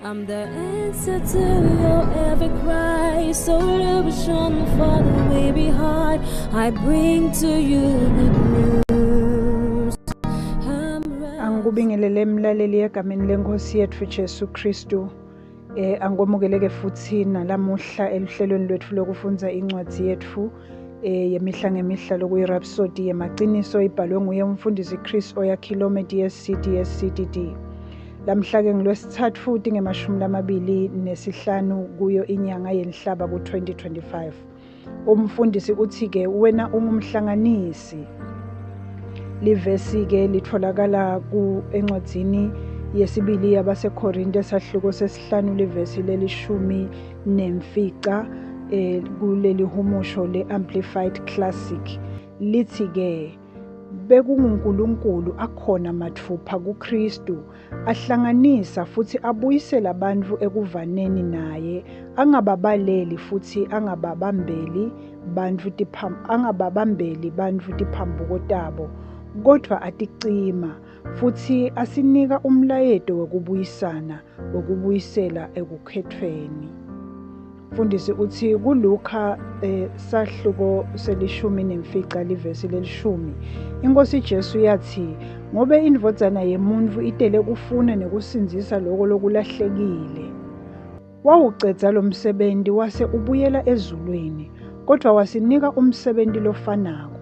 I'm the answer to your every cry, solution for the weary heart. I bring to you good news. I'm Angikubingelele mlaleli egameni lenkosi yethu Jesu Kristu. Angikwamukeleke futhi nalamuhla eluhlelweni lwethu lokufundza incwadi yethu yemihla ngemihla lokuyi-Rhapsody yemaqiniso ibhalwe nguye umfundisi Chris Oyakhilome DSC DSCDD. Lamhla-ke ngilwesithathu tinge-25 kuyo inyanga yenhlaba ku-2025. Umfundisi uthi-ke wena ungumhlanganisi. Livesi-ke litholakala encwadzini yesibili yabaseKorinte sahluko sesihlanu livesi leli-15 kuleli humusho le-Amplified Classic. Lithi-ke bekunguNkulunkulu akhona mathupha kuKristu ahlanganisa futhi abuyisela abantu ekuvaneni naye angababaleli futhi angababambeli bantfu angababambeli bantfu tiphambuko tabo kodwa aticima futhi asinika umlayeto wekubuyisana wekubuyisela ekukhethweni. Mfundisi uthi kuLuka sahluko se-15 livesi leli-10 inkosi Jesu yathi ngobe indvodzana yemuntfu itele kufuna nekusindzisa loko lokulahlekile. Wawucedza lo msebenzi wase ubuyela ezulwini kodwa wasinika umsebenzi lofanako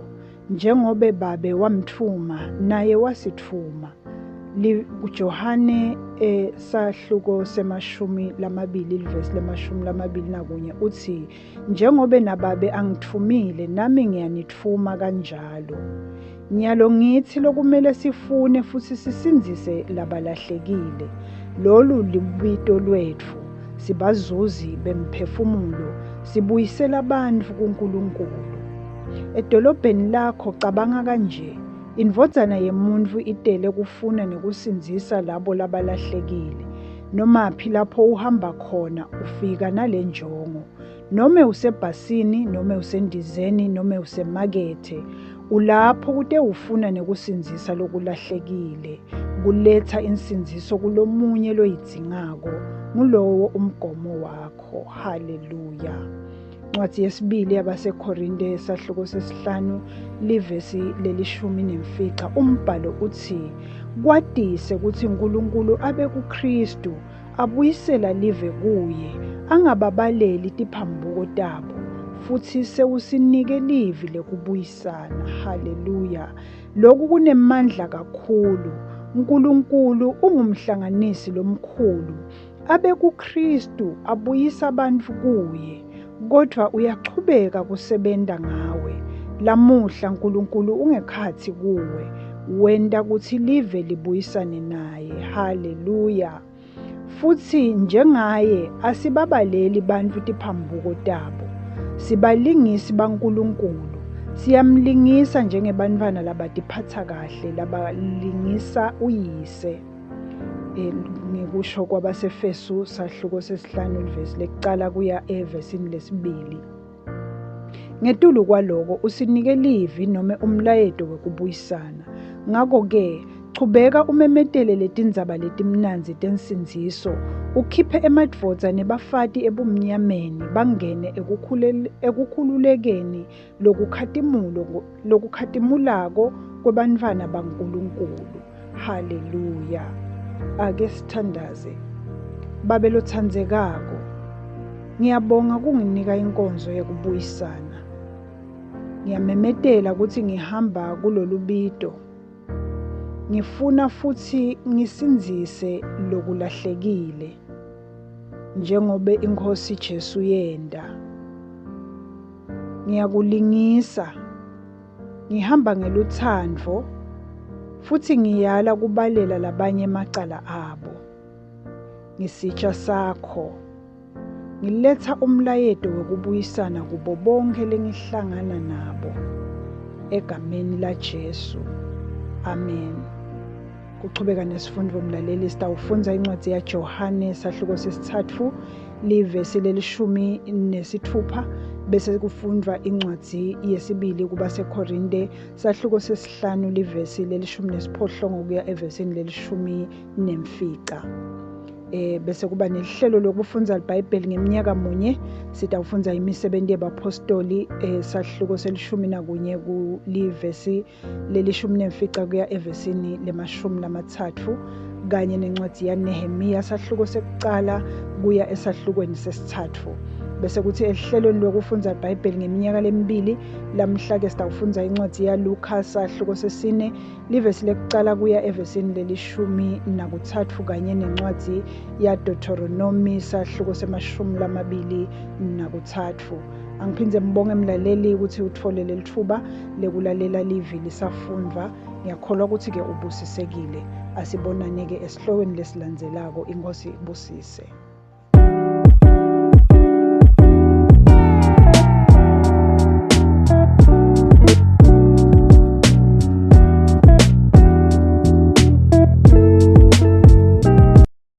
njengobe babe wamthuma naye wasithuma. Johane sahluko se-20 livesi le-21 uthi njengobe nababe angithumile nami ngiyanithuma kanjalo. Nyalo ngithi lokumele sifune futhi sisindzise labalahlekile. Lolu libito lwetfu, sibazuzi bemphefumulo, sibuyisela abantu kuNkulunkulu. Edolobheni lakho cabanga kanje, indvodzana yemuntfu itele kufuna nekusindzisa labo labalahlekile. Nomaphi lapho uhamba khona ufika nale njongo. Nome usebhasini, nome usendizeni, nome usemakethe, ulapho kute ufuna nekusindzisa lokulahlekile, kuletha insindziso kulomunye loyidzingako, ngulowo umgomo wakho. Haleluya. Incwadi yesibili yabaseKorinte sahluko sesihlanu livesi leli-15 umbhalo uthi kwatise kutsi uNkulunkulu abe kuKristu abuyisela live kuye angababaleli tiphambuko tabo futhi sewusinike livi lekubuyisana. Haleluya. Lokhu kunemandla kakhulu. uNkulunkulu ungumhlanganisi lomkhulu abe kuKristu abuyisa abantu kuye kodwa uyachubeka kusebenta ngawe. Lamuhla uNkulunkulu ungekhathi kuwe wenta kutsi live libuyisane naye. Haleluya. Futhi njengaye asibabaleli bantfu tiphambuko tabo. Sibalingisi baNkulunkulu. Siyamlingisa njengebantfwana labatiphatsa kahle labalingisa uyise. Ngikusho kwabaseFesu sahluko sesihlanu livesi lekucala kuya evesini lesibili. Ngetulu kwaloko usinike livi nome umlayeto wekubuyisana. Ngako-ke chubeka umemetele letindzaba letimnandzi tensindziso, ukhiphe emadvodza nebafati ebumnyameni bangene ekukhululekeni lokukhatimulako kwebantfwana baNkulunkulu. Haleluya. Ake sithandaze. Babe lotsandzekako, ngiyabonga kunginika inkonzo yekubuyisana. Ngiyamemetela kutsi ngihamba kulolu bito. Ngifuna futhi ngisindzise lokulahlekile njengobe inkosi Jesu yenta. Ngiyakulingisa, ngihamba ngelutsandvo futhi ngiyala kubalela labanye emacala abo. Ngisitsha sakho. Ngiletha umlayeto wekubuyisana kubo bonke lengihlangana nabo. Egameni laJesu. Amen. Kuchubeka nesifundo mlaleli sitawufundza incwadi yaJohane sahluko sesithathu livesi leli-16 bese kufundvwa incwadzi yesibili kubaseKorinte sahluko sesihlanu livesi leli-18 kuya evesini leli-15. Bese kuba nehlelo lokufundza iBhayibheli ngeminyaka munye. Sitawufundza imisebenzi yebapostoli, sahluko selishumi nakunye kulivesi lelishumi nemfica kuya evesini lemashumi lamathathu, kanye nencwadi yaNehemiya sahluko sekucala kuya esahlukweni sesithathu. Bese kuthi ehlelweni lokufundza iBhayibheli ngeminyaka lemibili, lamhla-ke sitawufundza incwadi yaLuka sahluko sesine livesi lekucala kuya evesini lelishumi nakuthathu, kanye nencwadi yaDeuteronomy sahluko semashumi lamabili nakuthathu. Angiphindze ngibonge mlaleli ukuthi uthole leli thuba lekulalela livi lisafundvwa. Ngiyakholwa ukuthi-ke ubusisekile. Asibonane-ke esihlokweni lesilandzelako. Inkosi ikubusise.